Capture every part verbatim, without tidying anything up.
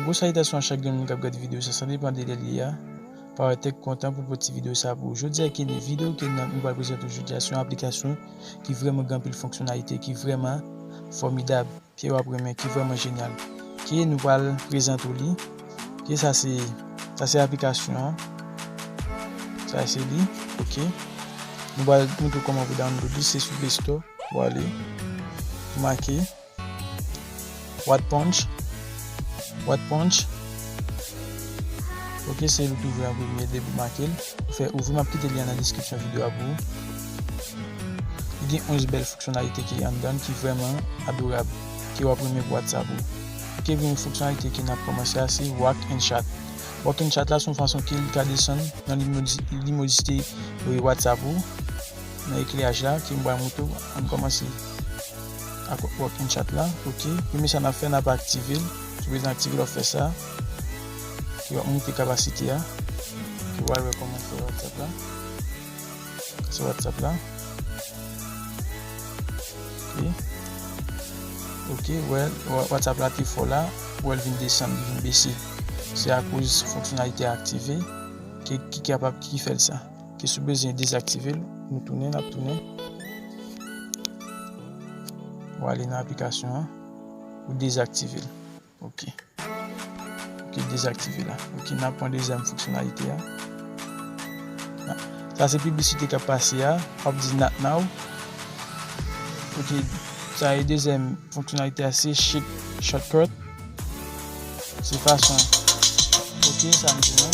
Bon, salutasyon a chak grenn moun k ap gade videyo sa, sa depann de lè l ye a. Parèt trè kontan pou pote ti videyo sa pou ou. Jodi a, ki videyo ke n, nou pral prezante jodi a, se yon aplikasyon ki vrèman gen anpil fonksyonalite, ki vrèman fòmidab, ke w ap renmen, ki vrèman jenyal. Ke nou pral prezante w li. Ke sa se, sa se aplikasyon an. Sa se li. Ok. Nou pral montre w kòman pou download li. Se sou Play Store. Ou ale. Ou make What Punch. What Punch. Ok, se li w ouvri an premye, depi w make l. Ou fè ouvri, m ap kite lyen nan deskripsyon videyo a pou ou. Li gen onz bèl fonksyonalite ki anndan ki vrèman adorab, ke w ap renmen pou WhatsApp ou. Ok, premye fonksyonalite ke n ap kòmanse a, se Walk and Chat. Walk and Chat la, se yon fason ke li ka desann nan li modi-, li modifye, e, WhatsApp ou. Nan ekleraj la, ke m pral montre w, ann kòmanse ak Walk and Chat la. Ok, premye sa n ap fè, n ap aktive l. Si w bezwen aktive l, w ap fè sa. Ki w ap monte kapasite a. Ki w al wè kòman fè WhatsApp la. Se WhatsApp la. Ok. Ok, wè, Wa-, WhatsApp la te fò la. Wè l vin desann, li vin bese. Se akoz fonksyonalite a aktive. Ki, ki kapab, ki fè l sa. Ke si w bezwen dezaktive l, nou tounen, n ap tounen. Ou ale nan aplikasyon an, ou dezaktive l. Ok. Ok, dezaktive la. Ok, n ap pran dezyèm fonksyonalite a. Sa se piblisite k ap pase a, w ap di not now. Ok, sa e dezyèm fonksyonalite a, se Check Shortcut. Se fason. Ok, sa m di nou.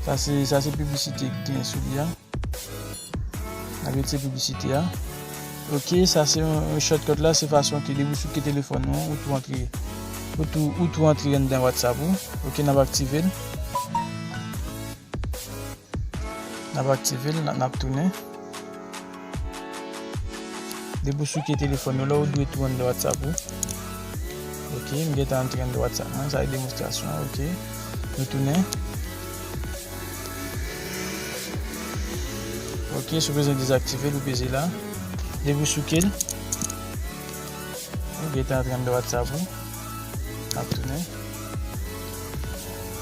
Sa se, sa se piblisite ki gen sou li a. N ap retire piblisite a. Ok, sa se yon, yon shortcut la, se fason ke depi w souke telefòn ou, ou tou antre, ou tou, ou tou antre anndan WhatsApp ou. Ok, n ap aktive l. N ap aktive l, n ap, n ap tounen. Depi w souke telefòn ou la, ou dwe tou anndan WhatsApp ou. Ok, m gentan antre anndan WhatsApp mwen, sa e demonstrasyon, ok. Nou tounen. Ok, si w bezwen dezaktive l, ou peze la. Depi w souke l, ou gentan antre anndan WhatsApp ou. N ap tounen.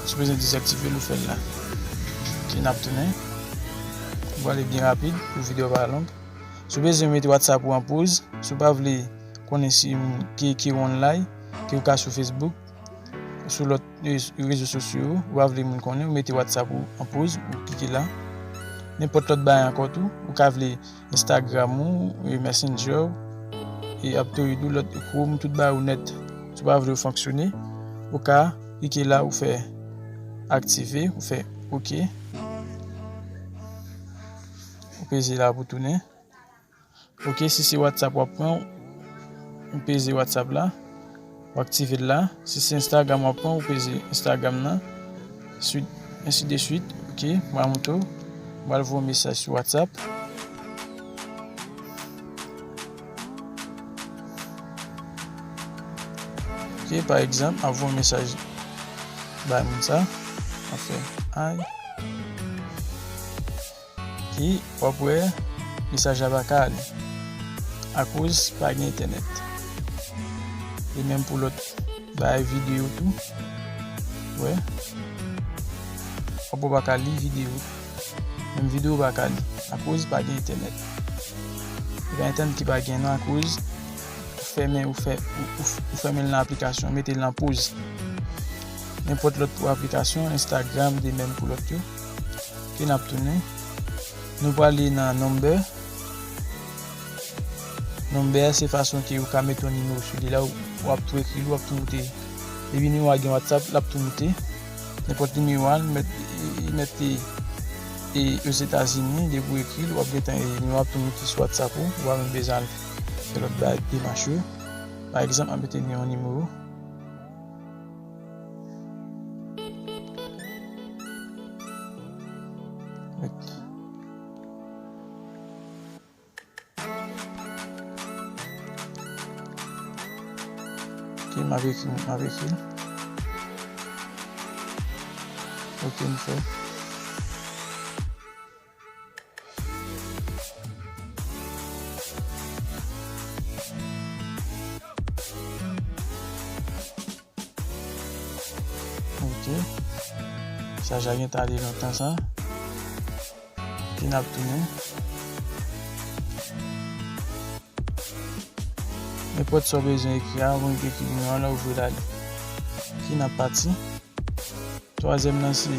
Si w bezwen dezaktive l, ou fè l la. Ok, n ap tounen. Nou prale byen rapid pou videyo pa long. Si w bezwen mete WhatsApp ou an poz, si w pa vle konnen si moun ki, ki w online, ke w ka sou Facebook, sou lòt, e, rezo sosyo yo, ou pa vle moun konnen, ou mete WhatsApp ou an poz, ou klike la. Nenpòt lòt bagay ankò tou, ou ka vle Instagram ou, e, Messenger ou, e, Aptoid ou, lòt Chrome, tout bagay ou nèt. Si w pa vle yo fonksyone, ou ka klike la, ou fè aktive, ou fè ok. Ou peze la pou tounen. Ok, si se WhatsApp w ap pran, ou peze WhatsApp la, ou aktive l la. Si se Instagram w ap pran, ou peze Instagram nan. Swit, ensi de swit. Ok, m pral montre w. M pral voye yon mesaj sou WhatsApp. Ok, pa egzanp, m ap voye yon mesaj bay moun sa. M ap fè hi. Ki w ap wè mesaj la pa ka ale akoz pa gen entènèt. E menm pou lòt bagay videyo tou. Wè. W ap wè w pa ka li videyo. Menm videyo w pa ka li akoz pa gen entènèt. E pa entènèt ki pa gen non akoz ou fèmen, ou fè, ou, ou, ou fèmen l nan aplikasyon, mete l nan poz. Nenpòt lòt pou aplikasyon, Instagram, de menm pou lòt yo. Ok, n ap tounen. Nou prale nan number. Number, se fason ke ou ka mete yon nimewo sou li la, ou, w ap tou ekri l, w ap tou moute. Depi nimewo a gen WhatsApp, l ap tou moute. Nenpòt nimewo a, li mèt, li mèt, e, e, Ozetazini, depi w ekri l, w ap gentan, e, nimewo a ap tou moute sou WhatsApp ou, ou pa menm bezwen al fè lòt bagay, demach yo. Pa egzanp, m ap mete yon nimewo. Mèt. Ok, m ap ekri, m ap ekri. Ok, m fè. Ok. Sa ja gentan ale lontan sa. Ki n ap tounen. Nenpòt sa w bezwen ekri a, ou konn ekri nimewo a la, ou voye l ale. Ki n ap pati. Twazyèm nan se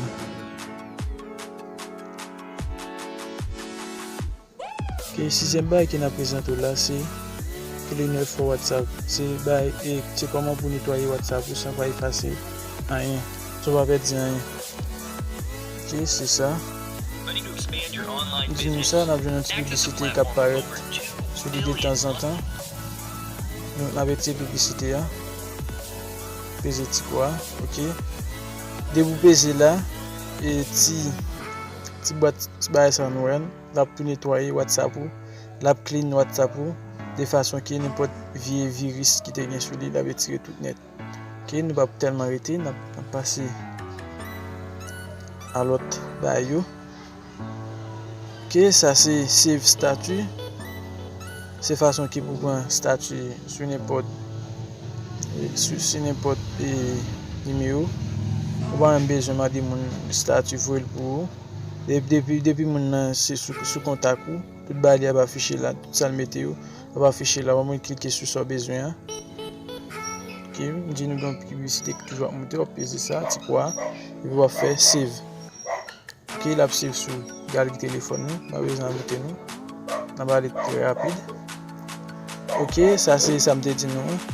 Ok, sizyèm bagay ke n ap prezante w la, se cleaner for WhatsApp. Se bagay, e, se kòman pou netwaye WhatsApp ou san pa efase anyen, san pa pèdi anyen. Ok, se sa. M di nou sa, n ap jwenn yon ti piblisite k ap parèt sou li de tanzantan. Nou, n ap retire piblisite a. Peze ti kwa, ok. Depi w peze la, e ti, ti bwat, ti bagay sa nou wè l, l ap tou netwaye WhatsApp ou, l ap clean WhatsApp ou, de fason ke nenpòt vye viris ki te gen sou li, l ap retire tout nèt. Ok, nou p ap tèlman rete, n ap, n ap pase a lòt bagay yo. Ok, sa se save statut. Se fason ke pou pran statut sou nenpòt, e, sou, sou nenpòt, e, nimewo. Ou pa menm bezwen mande moun statut voye l pou ou. De-, depi, depi moun nan se sou, sou kontak ou, tout bagay li ap afiche la, tout sa l mete yo ap afiche la. Ou pa menm klike sou sa w bezwen an. Ok, m di nou gen yon piblisite ki toujou ap monte, w ap peze sa, ti kwa, epi w ap fè save. Ok, l ap save sou galri telefòn nou. Pa bezwen ajoute nou. N ap ale trè rapid. Ok, sa se sa m te di nou an.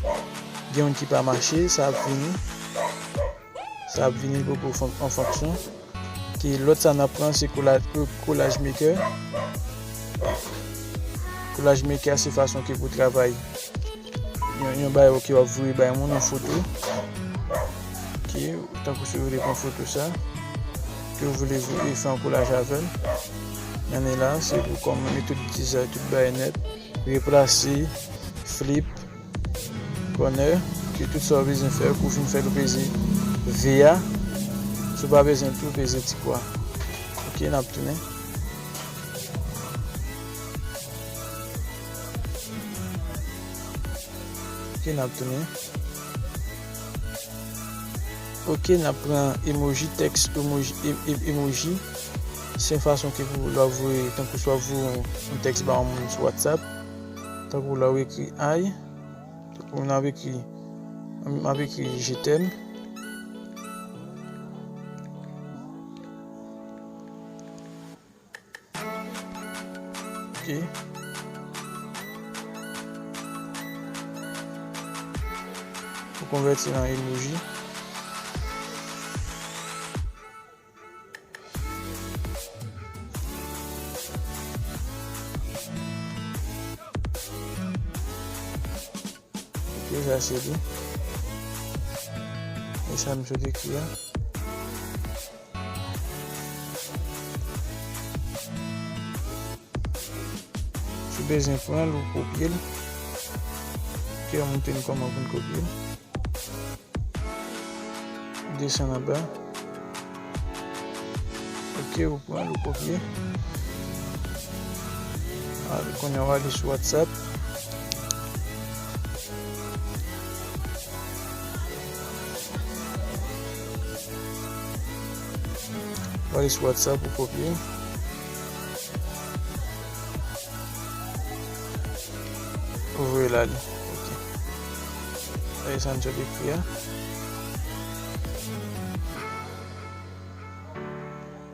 Gen youn ki pa mache, sa ap vini. Sa ap vini poko fon-, an fonksyon. Ok, lòt sa n ap pran se kola-, ko-, Collage Maker. Collage Maker se fason ke pou travay yon, yon bagay ke w ap voye bay moun, yon foto. Ok, tankou si w vle pran foto sa, ke w vle voye fè yon kolaj avè l. Men la, se pou kòm metòd itilizay tout bagay nèt. Replase, flip, corner, ke tout sa w bezwen fè, kou w fin fè l, ou peze V a. Si w pa bezwen l tou, peze ti kwa. Ok, n ap tounen. Ok, n ap tounen. Ok, n ap pran emoji, tèks emoji, e-, e-, emoji. Se yon fason ke pou lè w voye, tankou si w ap voye yon, yon tèks ba yon moun sou WhatsApp. Tankou lè w ekri I, tankou m ap ekri, m ap ekri je t'aime. Ok. Pou konvèti l an emoji. Ok, sa se li. E sa m sot ekri a. Si w bezwen pran l, ou kopye l. Ok, m montre n kòman pou n kopye l. Desann anba. Ok, ou pran l, ou kopye. Al, kounye a w ale sou WhatsApp. W ale sou WhatsApp, ou kopye. Ou voye l ale. Ok. Sa e sa n sot ekri a.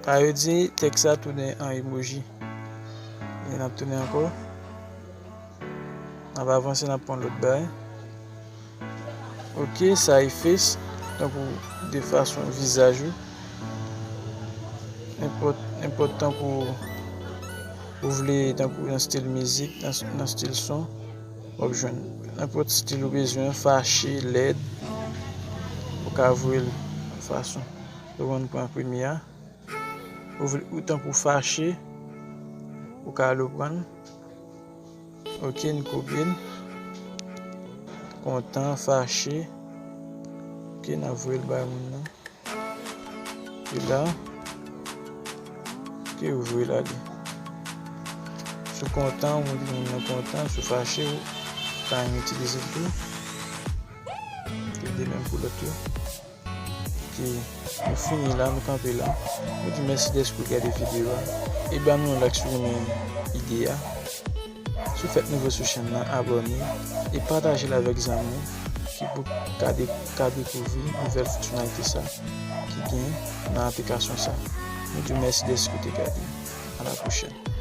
Sa vle di tèks la tounen an emoji. E n ap tounen ankò. N ap avanse, n ap pran lòt bagay. Ok, sa e face, tankou de fason vizaj ou. Nenpòt, nenpòt tankou ou vle, tankou nan stil mizik, nan, nan stil son, w ap jwenn. Nenpòt stil ou bezwen, fache, lèd, ou ka voye l fason. Ou konn pran premye a. Ou vle, ou tankou fache, ou ka al ou pran l. Ok, n kopye l. Kontan, fache. Ok, n ap voye l bay moun nan. E la. Ok, ou voye l ale. Si w kontan, ou montre moun nan kontan. Si w fache, ou ka itilize l tou. Ok, de menm pou lòt yo. Ok. Nou fini la, nou kanpe la. Nou di mèsi dèske w gade videyo a. E ban nou yon like si w renmen ide a. Si w fèk nouvo sou chèn nan, abòne e pataje l avèk zanmi w ki pou ka de-, ka dekouvri nouvèl fonksyonalite sa ki gen nan aplikasyon sa. Nou di w mèsi dèske w te gade. A la pwochèn.